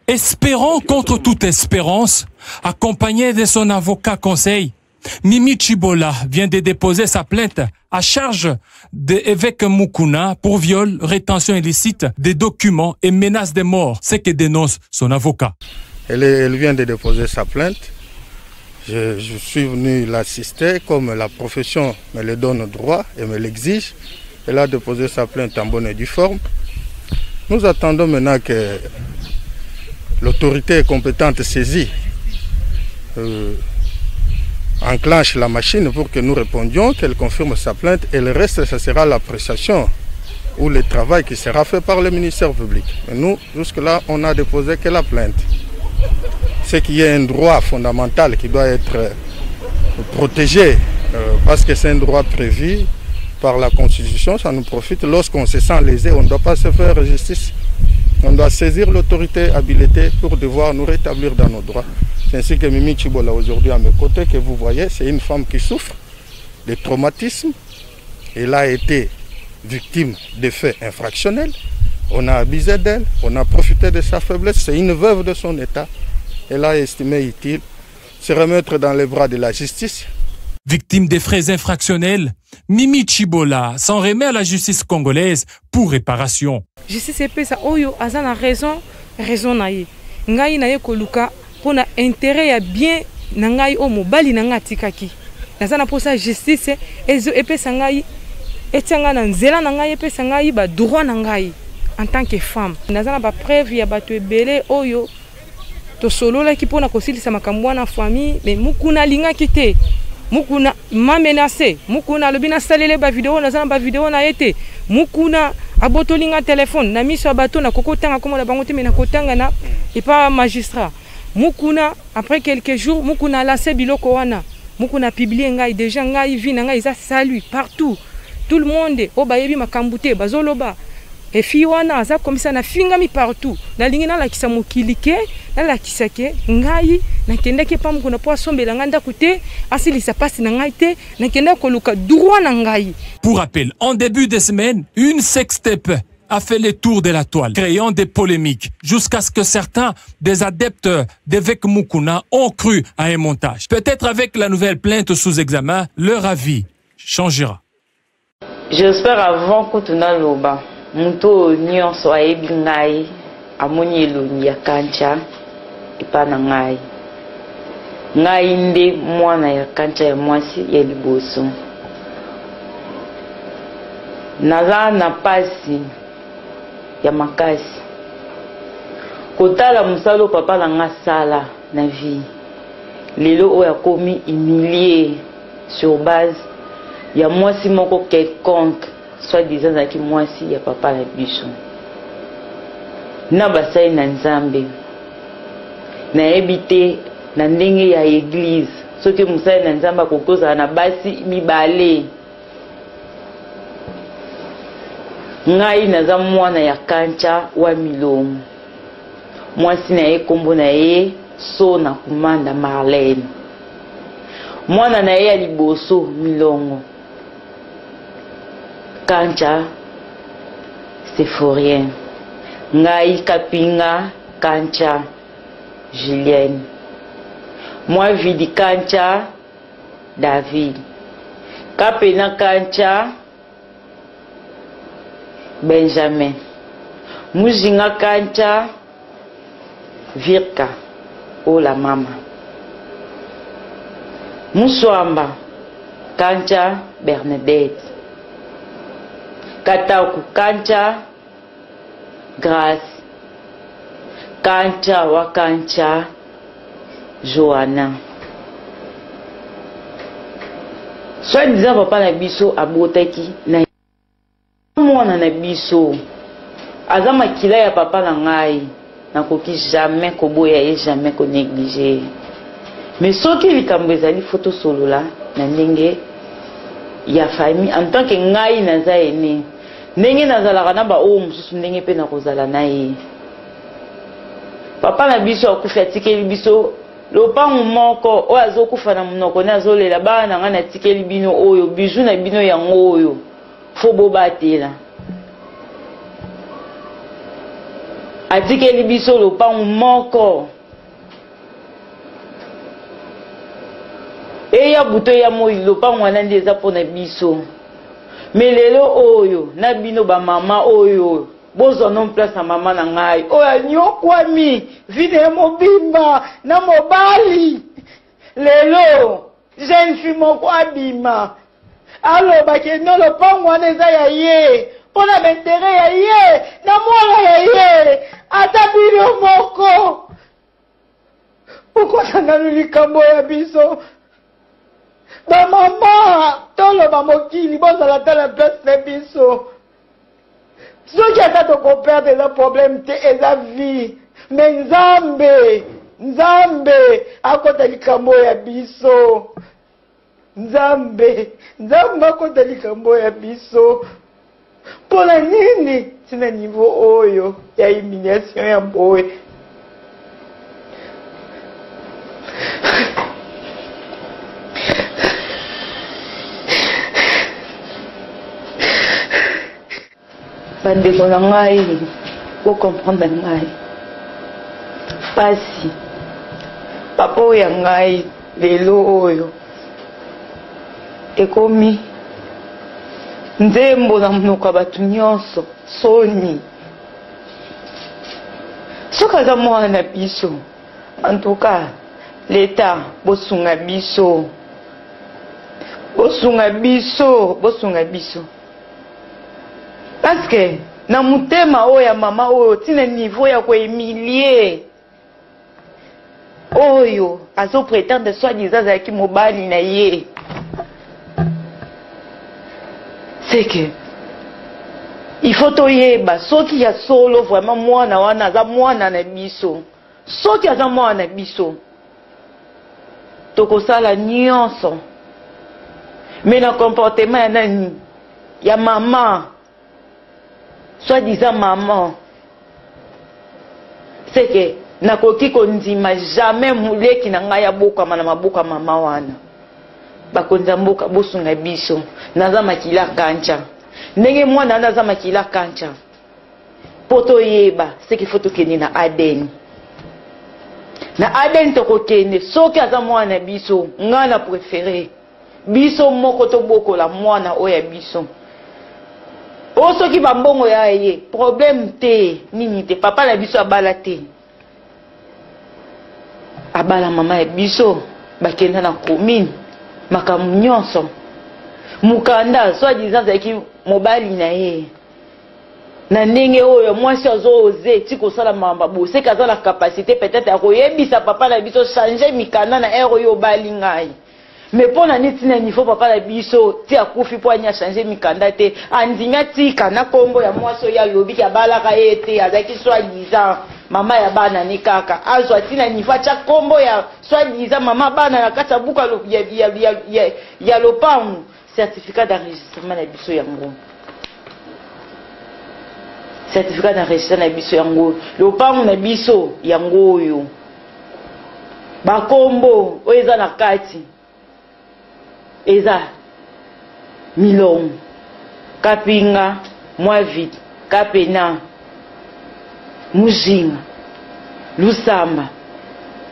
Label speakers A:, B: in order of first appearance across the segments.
A: Espérant contre toute espérance, accompagné de son avocat conseil, Mimi Chibola vient de déposer sa plainte à charge de évêque Mukuna pour viol, rétention illicite des documents et menace de mort, ce que dénonce son avocat.
B: Elle, elle vient de déposer sa plainte. Je, je suis venu l'assister comme la profession me le donne droit et me l'exige. Elle a déposé sa plainte en bonne et due forme. Nous attendons maintenant que l'autorité compétente saisie euh, enclenche la machine pour que nous répondions, qu'elle confirme sa plainte et le reste, ce sera l'appréciation ou le travail qui sera fait par le ministère public. Mais nous, jusque-là, on n'a déposé que la plainte. Ce qui est un droit fondamental qui doit être protégé euh, parce que c'est un droit prévu par la Constitution, ça nous profite. Lorsqu'on se sent lésé, on ne doit pas se faire justice. On doit saisir l'autorité habilitée pour devoir nous rétablir dans nos droits. C'est ainsi que Mimi Chibola, aujourd'hui à mes côtés, que vous voyez, c'est une femme qui souffre de traumatismes. Elle a été victime de faits infractionnels. On a abusé d'elle, on a profité de sa faiblesse. C'est une veuve de son état. Elle a estimé utile se remettre dans les bras de la justice.
A: Victime des frais infractionnels, Mimi Chibola s'en remet à la justice congolaise pour réparation.
C: Justice epesa oyo aza na raison, raison na ye. Ngai naye koluka pona intérêt ya bien na ngai oyo mobali na ngai atikaki. Naza na posa justice ezo epesa ngai etia ngai na nzela na ngai epesa ngai ba droit na ngai en tant que femme. Naza na ba preuve ya bato ebele oyo tosololaki mpo na kosilisa makambo wana famille mais mukuna alingaki te mukuna m'a menacé mukuna alobi nasalele ba video naza na ba video na ye te mukuna abotoli nga telefone na miso ya bato nakoki kotanga kombo na bango te mais nakotanga na epa magistrat mukuna après quelques jours mukuna alance biloko wana mukuna publie ngai déjà ngai vie na ngai eza salut partout tout le monde oyo bayebi makambo te bazoloba efi wana aza komisa nafingami partout nalingi nalakisa mokili ke nalakisa ke ngai nakendaki epa mokuna mpo asombela ngai ndako te asilisa mpasi na ngai te nakendaki koluka droit na ngai
A: Pour rappel, en début de semaine, une sextape a fait le tour de la toile, créant des polémiques, jusqu'à ce que certains des adeptes d'évêque Mukuna ont cru à un montage. Peut-être avec la nouvelle plainte sous examen, leur avis changera.
D: J'espère avant kutu naloba moto oyo nyonso ayebi ngai amoni elongi ya kancha epa na ngai ngai nde mwana ya kancha ya mwasi ya liboso naza na pasi ya makasi kotala mosala oyo papa na ngai asala na vie lelo oyo akomi humilie sur base ya mwasi moko quelconque soit disant azalaki mwasi ya papa na biso na basali na nzambe nayebi te na ndenge ya eglise soki mosali na nzambe akoki kozala na basi mibale ngai naza mwana ya kancha wa milongo mwasi na ye nkombo na ye sona kumanda marlene Mwana na ye ya liboso Milongo Kancha Sephorien ngai Kapinga Kancha Julienne Mwavidi Kancha David Kapena Kancha Benjamin Mujinga Kancha Virka ola mama Muswamba Kancha Bernadette Kataku Kancha Grace Kancha wa Kancha Johanna Soit disant papa na biso abotaki na Mwana na biso aza makila ya papa na ngai nakoki jamais koboya ye jamais ko negliger ye mais soki likambo ezali faut tosolola na ndenge ya famille en tant que ngai naza aine ndenge nazalaka na baoyo mosusu ndenge mpe nakozala na ye papa na biso akufi atikeli biso lopango moko oyo azokufa na monoko ne azolela bana na ngai natikeli bino oyo bijou na bino yango oyo Faut bobatela. Atikeli biso lopango moko. Eya butu eya moi lopango wana nde eza mpo na biso. Mais lelo oyo na bino ba mama oyo bozwa non place ya mama na ngai oyo anyokwami vie na ye mobimba na mobali lelo jeune fille moko abima aloba ke no lopango wana eza ya ye mpo na baintere ya ye na mwana ya ye ata bino moko okota nanu likambo ya biso bamama toloba mokili bozala ata na place na biso soki ata tokoperdre eza problème te eza vie me nzambe nzambe akota likambo ya biso Nzambe, Nzambe akota likambo ya biso. Mpo na nini ntina niveau oyo ya humiliation ya boye? Bandeko na ngai, bo comprendre ngai. Pasi. Papa oyo ya ngai lelo oyo ekomi nzembo na monoko ya bato nyonso soni. Soki aza mwana na biso, en tout cas l'etat bosunga biso, bosunga biso, bosunga biso. Parce que na mutema oyo ya mama oyo ti na niveau ya ko humilie oyo azo pretendre soit disant azalaki mobali na ye c'est que il faut toyeba soki ya solo vraiment mwana wana aza mwana na biso soki aza mwana na biso Tokosala nionso mais na comportement ya nani? Ya maman soit disant maman c'est que nakoki kondima jamais leki na ngai abokama na maboko ya mama wana. Bakonzi ya mboka bosunga biso, naza makila kancha ndenge mwana wana aza makila kancha. Po toyeba ce qu'il faut tokende na ADN. Na ADN tokokende soki aza mwana na biso, nga na prefere biso moko tobokola mwana oyo ya biso. O soki ba mbongo ya ye problème te nini te papa na biso abala te. Abala mama ya biso bakenda na commune makambo nyonso mukanda soit disant azalaki mobali na ye. Na ndenge oyo mwasi azo ose ti kosala makambo ya boye seke aza na capacite peut-etre ya koyebisa papa na biso change mikanda na heure oyo obali ngai mais pona nini ti na niveau papa na biso ti akufi po ani a change mikanda te andimi atika na kombo ya mwasi oyo alobi ke abalaka ye te azalaki soit disant mama ya bana ne kaka azwa ti na niveau atia kombo ya soit disant mama bana na kati ya buku ya, ya, ya, ya, ya lopangu Certificat d'enregistrement na biso yango. Certificat d'enregistrement na biso yango. Lopango na biso yango oyo. Bakombo oyo eza na kati eza Milongo, Kapinga, Mwavit, Kapena, Mujinga, Lusamba,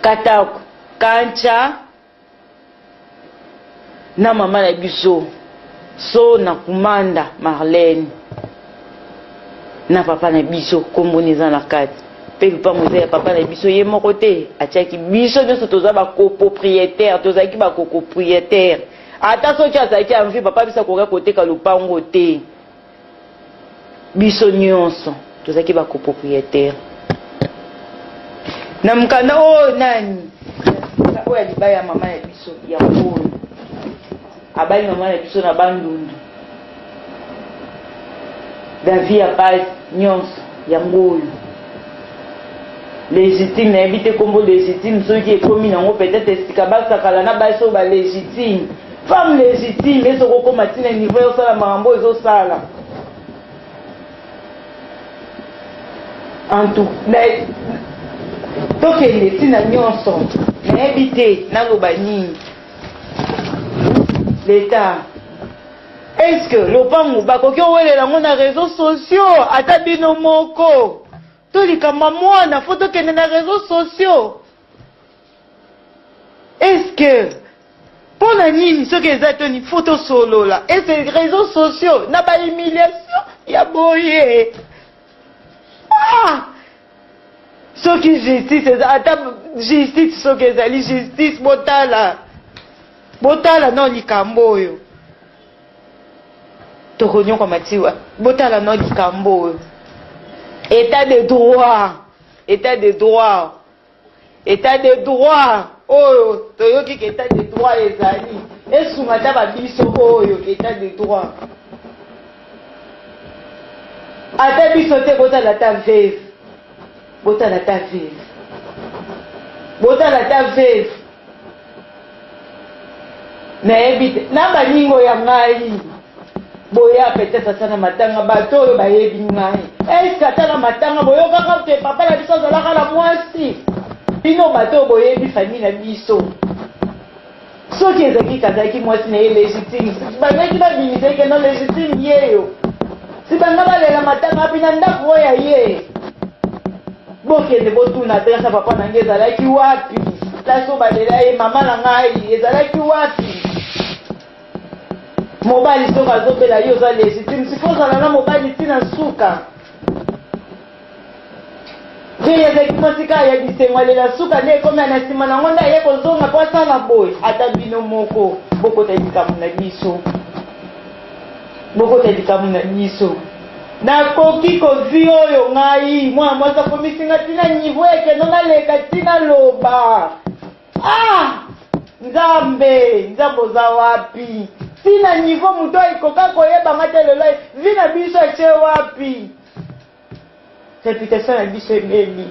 D: Katako, Kancha na mama na biso so na kumanda Marlène na papa na biso kombo eza na kati mpe lupango eza ya papa na biso ye moko te atiaki biso nyonso toza bacopropriétaire tozalaki bacopropriétaire ata soki azalaki envie papa biso akoka koteka lupango te Biso nyonso tozalaki ba coproprietaire na mokanda oyo. Nani oyo ya libala ya mama na biso yango oyo abali mama na biso na Bandundu, Davi ya pasi nyonso yango oyo légitime. Nayebi te nkombo légitime soki ekomi nango peut-être esika basakala na basi oyo ba légitime. Femme légitime ezo kokoma tina niveau ya osala makambo oyo ezosala. En tout na tokende ntina nyonso nayebi te naloba nini. L'etat est-ce que lopango bakoki owelela yango na réseaux sociaux ata bino moko? To likambo ya mwana faut tokende na reseaux sociaux? Est-ce que mpo na nini soki eza toni faut tosolola? Est-ce réseaux sociaux na ba humiliation ya boye? Ah! Soki justice eza, ata justice soki ezali justice, botala, botala no likambo oyo tokonyokama tiwa, botala no likambo oyo. État de droit, état de droit, état de droit oyo toyoki ke état de droit ezali, esunga ata babiso oyo. État de droit, ata biso te, botala ata veuve, botala ata veuve, botala ata veuve. Nayebi te na baningo ya ngai boya, peut-être ata na matanga, bato oyo bayebi ngai, eske ata na matanga boyokaka te papa na biso azalaka na mwasi? Bino bato oyo boyebi famille na biso, soki ezalaki kazalaki mwasi na ye légitime, bazalaki babimisa ye kendo légitime yeyo, si banga balela matanga api na ndako oyo ya ye. Bokende botuna adresse ya papa na ngai ezalaki wapi, place oyo balela ye mama na ngai ezalaki wapi. Mobali soki azobela, yo oza légitime, sikoyo ozala na mobali ntina suka mpe ezalaki mwasi kaka ya bisengo, alela suka nde ekomi na nsima nango nde aye kozonga mpo asala boye. Ata bino moko bokota likambo na biso, bokota likambo na biso. Nakoki kozwi oyo ngai mwana mwasi akomisi nga ntina niveau ekendo naleka ntina loba. Ah, Nzambe, Nzambe oza wapi? Ntina niveau moto ekoka koyebanga te lelo, vie na biso etie wapi? Réputation na biso ebebi.